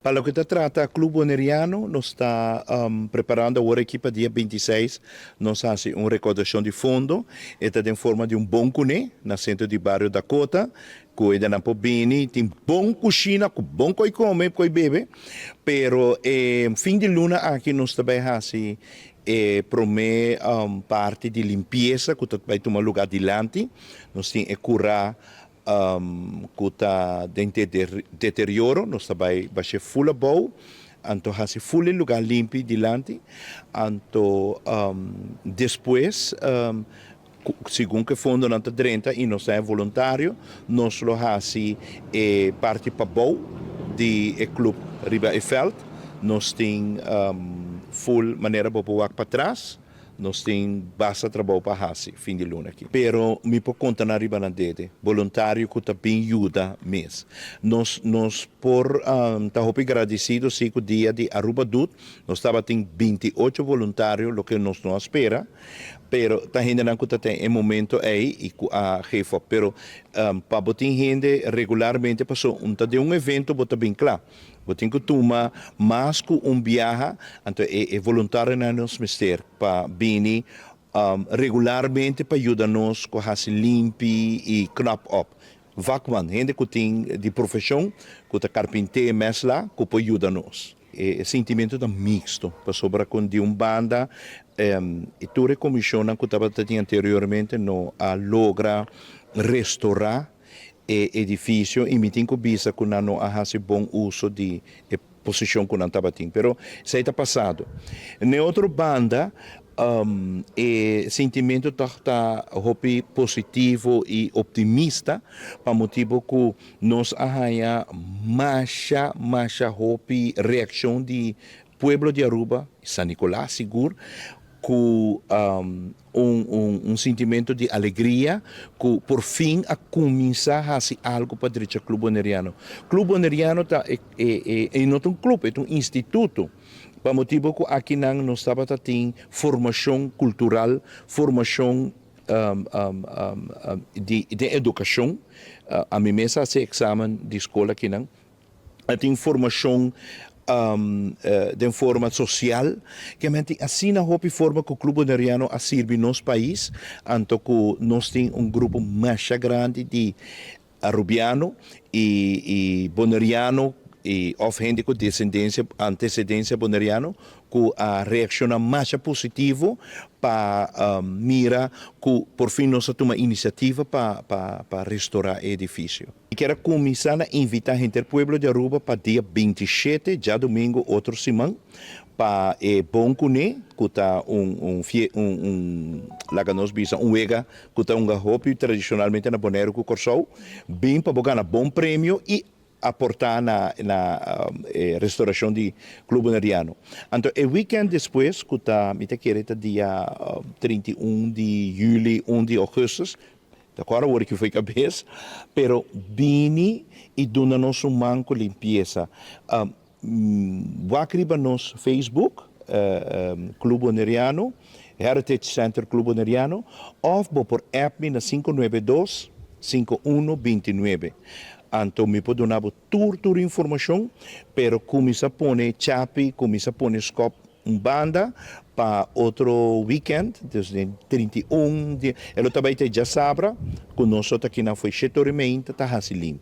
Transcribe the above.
Pa loke ta trata Club Boneriano, nos ta preparando awor aki pa dia 26 nos hasi un recaudacion di fondo. E ta den forma di un bon cune na centro di bario Dakota, cu e por bini, tin bon cushina, cu bon coi come, coi bebe, pero fin di luna aki nos tambe hasi e prome parti di limpiesa cu ta bay tuma luga dilanti. Nos tin e cura cu ta den deterioro, nos ta bay basha full abou, anto hasi full luga limpi dilanti, anto despues, segun cu fondo nan ta drenta y nos ta voluntario, nos lo hasi e parti pabou di e club riba e veld. Nos tin full manera bo por wak patras, nos tin basta trabou pa hasi fin di luna aki. Pero mi por conta na riba na dede, voluntario cu ta bin yuda mes. Nos por ta hopi agradecido si cu dia di Aruba Doet, nos tabatin 28 voluntario, loke nos no a spera, pero ta hende nan cu ta tin e momento ey y cu a geef op. Pero pa bo tin hende regularmente paso un ta den un evento bo ta bin cla. Bo tin cu tuma mas cu un biaha, anto e voluntario nan nos mester pa bini regularmente pa yuda nos cu hasi limpi y knap op. Vakman, hende cu tin di profesion, cu ta carpinter mesla, cu por yuda nos. E sentimento ta mixto, pasobra cu di un banda e tur comision cu tabata tin anteriormente no a logra restaura e edificio y mi tin cu bisa cu nan no a hasi bon uso di e posicion cu nan tabatin. Pero esey ta pasado. Na otro banda, e sentimento ta hopi positivo y optimista pa motibo cu nos a haya masha, masha hopi reaccion di pueblo di Aruba, San Nicolas sigur, cu un sentimento di alegria cu por fin a cuminsa haci algo pa drecha Club Boneriano. Club Boneriano ta e no un club, e un instituto. Pa motibo cu aki nan nos tabata tin formacion cultural, formacion di educacion. Ami mes a haci examen di scol aki nan. Tin formacion di forma social, kiermen asina hopi forma cu Club Boneriano a sirbi nos pais, anto cu nos tin un grupo mas grandi di Arubiano y Boneriano y of hende cu descendencia, antecedencia Boneriano, cu a reacciona mas positivo pa mira cu por fin nos a tuma iniciativa pa restaura e edificio. Mi kier cuminsa invita henter pueblo di Aruba pa dia 27, diadomingo, otro siman, pa e bon cune, cu ta un, laga nos bisa, un wega, cu ta un hopi tradicionalmente na Bonaire cu Corsou, bin pa gana bon premio y aporta na restauracion di Club Boneriano. Anto, e weekend despues, cu ta, mi ta kere ta dia 31 di juli, 1 di augustus, awor awor cu foi cabes, pero bini y duna nos un man cu limpiesa. Wak riba nos Facebook, Club Boneriano, Heritage Center Club Boneriano, of bo por app mi na 592 5129. Anto mi por duna bo tur informacion, pero cuminsa pone chapi, cuminsa pone scop un banda pa otro weekend, desde 31, di, e lo tambe ta diasabra, cu nos aki na foi 7 or y mei, ta hasi limpi.